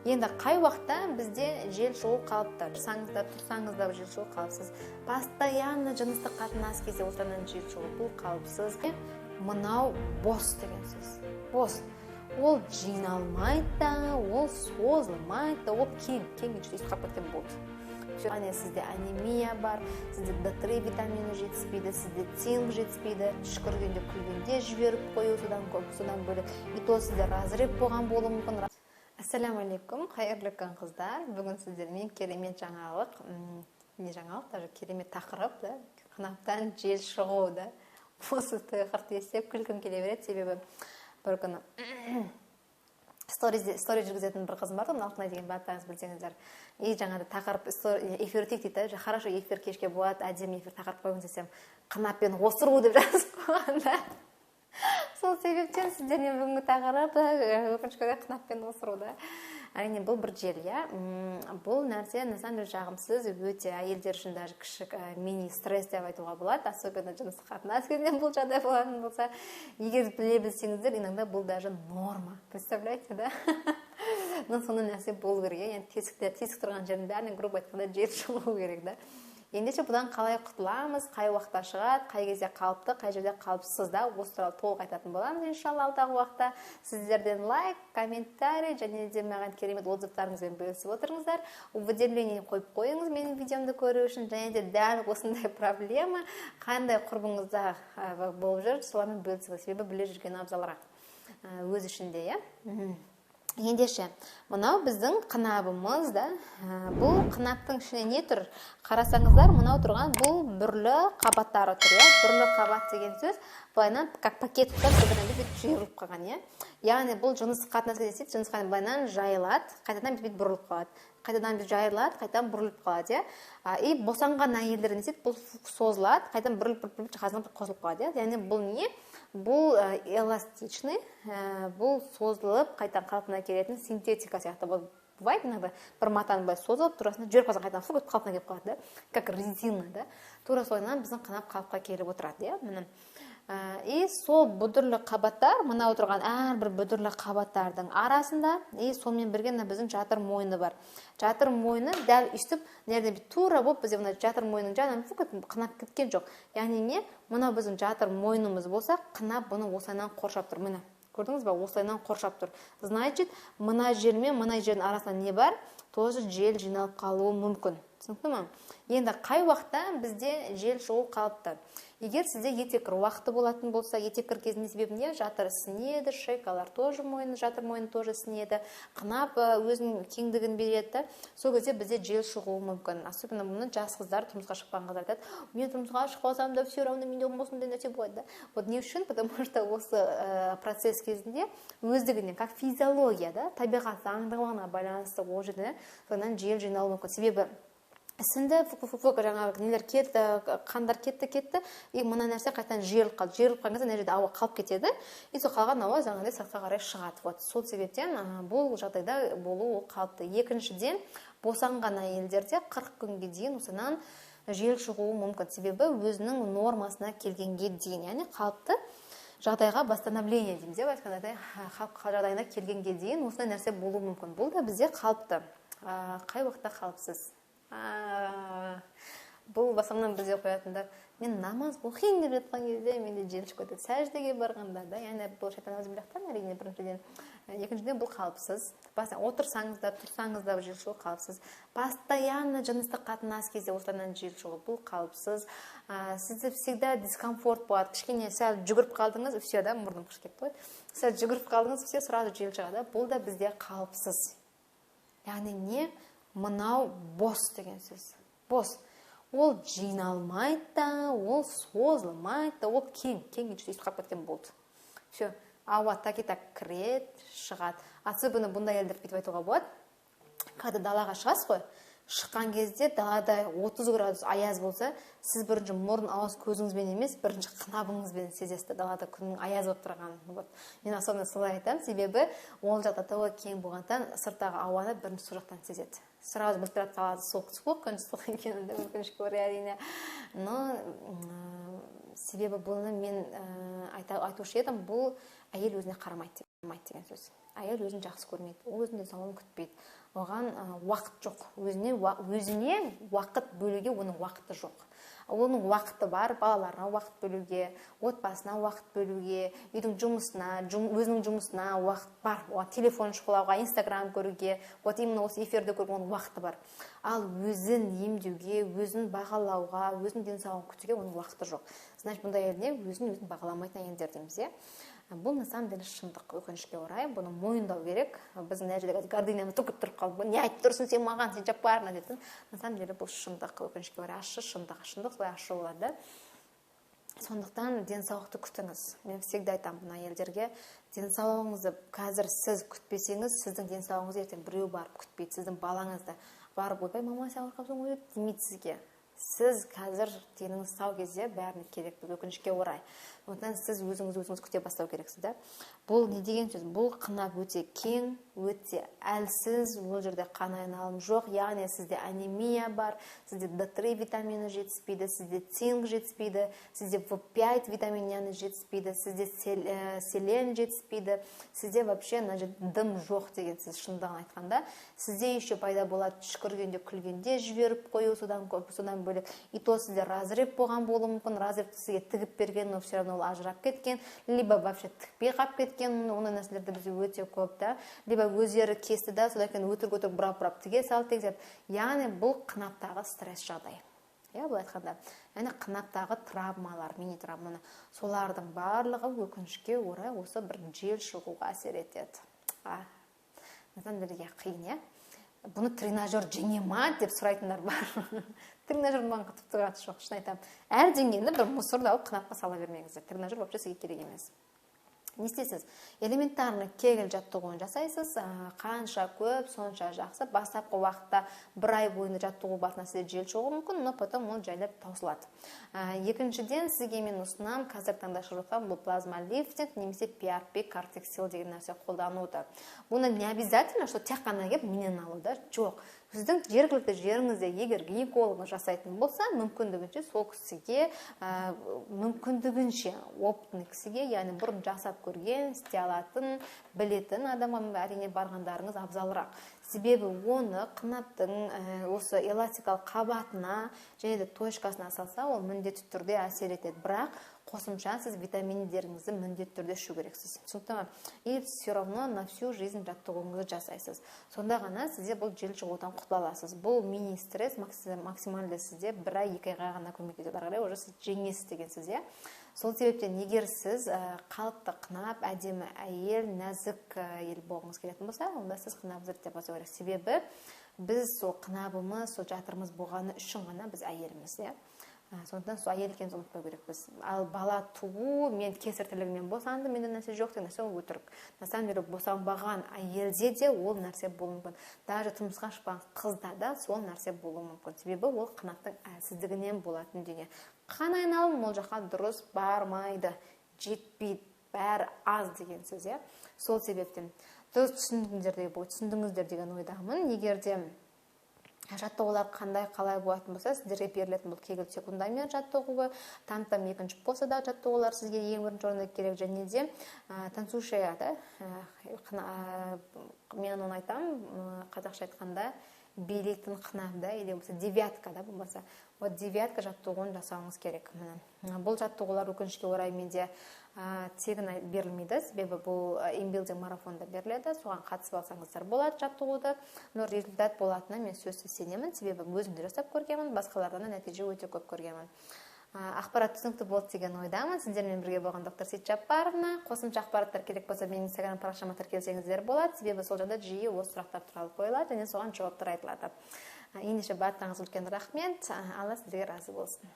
Енді қай уақытта бізде жел шығу қалыпты? Тұрсаңыз да, тұрсаңыз да, жел шығу қалыпсыз. Постоянно жыныстық қатынас кезде ортадан жел шығу, бұл қалыпсыз. Мынау бос деген сөз. Бос. Ол жиналмайды да, ол созылмайды да, ол кең, кең өйстіп қалып кеткен болды. Яғни сізде анемия бар, сізде Д3 витамині жетіспейді, сізде цинк жетіспейді, түшкіргенде, күлгенде жіберіп қою, содан көп, содан бөлек. И то сізде разрыв болған болуы мүмкін. Ассаляму алейкум, қайырлы күн, қыздар. Бүгін сіздермен керемет жаңалық, не жаңалық, даже керемет тақырып, да, қынаптан жел шығу, да. Осы тақырыпты естіп күлкім келе береді, себебі бір күні стори жүргізетін бір қызым бар ғой, Алтынай деген, барлықтарыңыз білсеңіздер. И жаңағыдай тақырып, эфир өтейік дейді да. Хорошо, эфир кешке болады, әдемі эфир, тақырып қойыңыз десем, «қынаппен осыру» деп жазып қойған да. Сол себептен сіздермен бүгінгі тақырып, өкінішке орай, қынаппен осыру да. Әрине, бұл бір жел, иә. Бұл нәрсе на самом деле жағымсыз өте әйелдер үшін, даже кішік мини стресс деп айтуға болады, особенно жыныстық қатынас кезінде бұл жағдай болатын болса. Егер біле білсеңіздер, иногда бұл даже норма, представляете, да? Но сондай нәрсе болу керек, иә. Яғни тесіктер, тесік тұрған жердің бәрінен, грубо айтқанда, жел шығу керек да. Ендеше, бұдан қалай құтыламыз, қай уақытта шығады, қай кезде қалыпты, қай жерде қалыпсыз да, осы туралы толық айтатын боламыз, иншалла, алдағы уақытта. Сіздерден лайк, комментарий және де маған керемет отзывтарыңызбен бөлісіп отырыңыздар. Уведомление қойып қойыңыз менің видеомды көру үшін. Және де дәл осындай проблема қандай құрбыңызда болып жүр, солармен бөлісіңіз, себебі біле жүрген абзалырақ өз ішінде, иә. Ендеше, мынау біздің қынабымыз да. Бұл қынаптың ішінде не тұр? Қарасаңыздар, мынау тұрған бұл бүрлі қабаттары тұр, иә. Бүрлі қабат деген сөз былайынан как пакет ұқсап, бір бірінен бүйтіп жиырылып қалған, иә. Яғни бұл жыныстық қатынас кезде істейді, жыныстық қатынас былайынан жайылады, қайтадан бүйтіп бұрылып қалады, қайтадан бүйтіп жайылады, қайтадан бұрылып қалады, иә. И босанған әйелдер не істейді? Бұл созылады, қайтадан бұрылып, бұрылып, бұрылып, қосылып қалады, иә. Яғни бұл не? Бұл эластичный, бұл созылып, қайтадан қалпына келетін синтетика сияқты. Бұл бывает иногда бір матаны былай созылып, турасында жіберіп қалсаң, қайтадан фу етіп қалпына келіп қалады да, как резина да. Тура солайынан біздің қынап қалыпқа келіп отырады, иә. Міне, и сол бүдірлі қабаттар, мына отырған әрбір бүдірлі қабаттардың арасында и сонымен бірге мына біздің жатыр мойны бар. Жатыр мойны дәл өйстіп мына жерде тура болып, бізде мына жатыр мойнының жанынан фу етіп қынап кеткен жоқ. Яғни не? Мынау біздің жатыр мойнымыз болса, қынап бұны осылайынан қоршап тұр. Міне, көрдіңіз ба? Осылайынан қоршап тұр. Значит, мына жер мен мына жердің арасында не бар? Тоже жел жиналып қалуы мүмкін. Түсінікті ма? Енді қай уақытта бізде жел шығу қалыпты? Егер сізде етеккір уақыты болатын болса, етеккір кезінде, себебі не? Жатыр ісінеді, шейкалар тоже мойны, жатыр мойны тоже ісінеді, қынап өзінің кеңдігін береді да. Сол кезде бізде жел шығуы мүмкін. Особенно мұны жас қыздар, тұрмысқа шықпаған қыздар айтады: «Мен тұрмысқа шықпасам да, все равно менде осындай нәрсе болады да». Вот не үшін? Потому что осы процесс кезінде өздігінен, как физиология да, табиғат заңдылығына байланысты ол жерде содан жел жиналуы мүмкін. Себебі ісінді, жаңағы нелер кетті, қандар кетті, кетті, и мына нәрсе қайтадан жиырылып қалды. Жиырылып қалған кезде мына жерде ауа қалып кетеді, и сол қалған ауа жаңағыдай сыртқа қарай шығады. Вот сол себептен бұл жағдайда болу ол қалыпты. Екіншіден, босанған әйелдерде 40 күнге дейін осынан жел шығуы мүмкін, себебі өзінің нормасына келгенге дейін, яғни қалыпты жағдайға, восстановление дейміз иә, айтқандай, қалыпты жағдайына келгенге дейін осындай нәрсе болуы мүмкін. Бұл да бізде қалыпты. Қай уақытта қалыпсыз? Бұл в основном бізде қоятындар: «Мен намаз оқиын деп жатқан кезде менде жел шығып кетеді, сәждеге барғанда да». Яғни бұл шайтан әрине, біріншіден. Екіншіден, бұл қалыпсыз. Отырсаңыз да, тұрсаңыз да, жел шығу қалыпсыз. Постоянно жыныстық қатынас кезде осылардан жел шығу, бұл қалыпсыз. Сізде всегда дискомфорт болады. Кішкене сәл жүгіріп қалдыңыз, все да, мұрным қышып кетті ғой, сәл жүгіріп қалдыңыз, все, сразу жел шығады. Бұл да бізде қалыпсыз. Яғни не? Мынау бос деген сөз. Бос. Ол жиналмайды да, ол созылмайды да, ол кең, кең, өйстіп қалып кеткен болды. Все, ауа так и так кіреді, шығады. Особенно бұндай әйелдерді бүйтіп айтуға болады: когда далаға шығасыз ғой, шыққан кезде далада 30 градус аяз болса, сіз бірінші мұрын, ауыз, көзіңізбен емес, бірінші қынабыңызбен сезесіз да далада күннің аяз болып тұрғанын. Вот мен особенно солай айтамын, себебі ол жақта тауы кең болғандықтан, сырттағы ауаны бірінші сол жақтан сезеді. Сразу біліп тұрады далада суық, суық, күн суық екенін де, өкінішке орай, әрине. Но себебі бұны мен айтушы едім, бұл әйел өзіне қарамайды деп. бағаламайды деген сөз. Әйел өзін жақсы көрмейді, ол өзінің денсаулығын күтпейді, оған уақыт жоқ, өзіне уақыт бөлуге оның уақыты жоқ. Оның уақыты бар балаларына уақыт бөлуге, отбасына уақыт бөлуге, үйдің жұмысына, өзінің жұмысына уақыт бар, оған телефон шұқылауға, инстаграм көруге, вот именно осы эфирді көруге оның уақыты бар. Ал өзін емдеуге, өзін бағалауға, өзінің денсаулығын күтуге оның уақыты жоқ. Значит, бұндай әйелдер өзін өзін бағаламайтын әйелдер дейміз, иә. Бұл на самом деле шындық, өкінішке орай, бұны мойындау керек. Біздің мына жерде гордынямыз түкіп тұрып қалды. Не айтып тұрсың сен маған, сен Жаппарова дейтін. На самом деле бұл шындық, өкінішке орай, ащы шындық. Шындық солай ащы болады. Сондықтан денсаулықты күтіңіз. Мен всегда айтамын бұны әйелдерге, денсаулығыңызды қазір сіз күтпесеңіз, сіздің денсаулығыңызды ертең біреу барып күтпейді. Сіздің балаңызды барып, ойбай, мама, сен ауырып қалыпсың ғой деп демейді сізге. Сіз қазір деніңіз сау кезде бәріне керек, өкінішке орай. Сондықтан сіз өзіңіз өзіңіз күте бастау керексіз, да. Бұл не деген сөз? Бұл қынап өте кең, өте әлсіз, ол жерде қан айналым жоқ, яғни сізде анемия бар, сізде Д3 витамині жетіспейді, сізде цинк жетіспейді, сізде В5 витамині жетіспейді, сізде селен жетіспейді, сізде вообще мына жерде дым жоқ деген сөз, шындығын айтқанда. Сізде еще пайда болады түшкіргенде, күлгенде жіберіп қою, содан көп, содан бөлек. И то сізде разрыв болған болуы мүмкін, разрывты сізге тігіп берген, но все равно ол ажырап кеткен, либо вообще тікпей қалып кеткен, ондай нәрселерді бізде өте көп, да, либо өздері кесті да, содан кейін өтірік-өтірік бұрап-бұрап тіге салды деген сияқты. Яғни бұл қынаптағы стресс жағдай. Иә, былай айтқанда, яғни қынаптағы травмалар, мини травманы, солардың барлығы өкінішке орай осы бір жел шығуға әсер етеді. На самом деле, иә, қиын, иә? Бұны тренажер жеңе ма деп сұрайтындар бар. Тренажер маған тіпті қатысы жоқ, шын айтамын. Әр деңгейінде бір мусорды алып қынапқа сала бермеңіздер. Тренажер вообще сізге керек емес. Не істейсіз? Элементарно кегель жаттығуын жасайсыз, қанша көп, сонша жақсы. Бастапқы уақытта бір ай бойында жаттығу барысында сізде жел шығуы мүмкін, но потом ол жайлап таусылады. Екіншіден, сізге мен ұсынамын, қазіргі таңда шығып жатқан бұл плазма лифтинг немесе PRP кортексил деген нәрсе қолдануды. Бұны не обязательно, что тек қана келіп менен алу да, жоқ. Сіздің жергілікті жеріңізде егер гинеколог жасайтын болса, мүмкіндігінше сол кісіге, мүмкіндігінше опытный кісіге, яғни бұрын жасап көрген, істей алатын, білетін адамға әрине барғандарыңыз абзалырақ. Себебі оны қынаптың, осы эластикалық қабатына және де точкасына салса, ол міндетті түрде әсер етеді. Бірақ қосымша сіз витаминдеріңізді міндетті түрде ішу керексіз. Түсінікті ма? И все равно на всю жизнь жаттығуыңызды жасайсыз. Сонда ғана сізде бұл жел шығудан құтыла аласыз. Бұл мини стресс максималды сізде бір ай, екі айға ғана көмектеседі. Ары қарай уже сіз жеңесіз деген сөз, иә? Сол себептен егер сіз, қалыпты қынап, әдемі әйел, нәзік әйел болғыңыз келетін болса, онда сіз қынабыңызды реттеп бастау керек. Себебі біз сол қынабымыз, сол жатырымыз болғаны үшін ғана біз әйелміз, иә? Сондықтан сол әйел екенімізді ұмытпау керекпіз. Ал бала туу, мен кесар тілігінен босандым, менде нәрсе жоқ деген нәрсе ол өтірік. На самом деле босанбаған әйелде де ол нәрсе болуы мүмкін. Даже тұрмысқа шықпаған қызда да сол нәрсе болуы мүмкін. Себебі ол қынаптың әлсіздігінен болатын дүние. Қан айналым ол жаққа дұрыс бармайды, жетпейді, бәрі аз деген сөз, иә? Сол себептен дұрыс түсіндіңіздер деген ойдамын. Егер де жаттығулар қандай қалай болатын болса, сіздерге берілетін бұл кегель секундомер жаттығуы, там-там екінші посада жаттығулар сізге ең бірінші орында керек, және де, танцующая, да, мен оны айтамын, қазақша айтқанда билейтін қынап, да, или болмаса девятка, да, болмаса. Вот девятка жаттығуын жасауыңыз керек. Міне, бұл жаттығулар өкінішке орай менде, тегін берілмейді, себебі бұл имбилдинг марафонда беріледі, соған қатысып алсаңыздар болады жаттығуды, но результат болатынына мен сөзсіз сенемін, себебі өзім де жасап көргенмін, басқалардан да нәтиже өте көп көргенмін. Ақпарат түсінікті болды деген ойдамын. Сіздермен бірге болған доктор Сейтжаппаровна. Қосымша ақпараттар керек болса, менің инстаграм парақшама тіркелсеңіздер болады, себебі сол жақта жиі осы сұрақтар туралы қойылады және соған жауаптар айтылады. Ендеше барлықтарыңызға үлкен рахмет. Алла сіздерге разы болсын.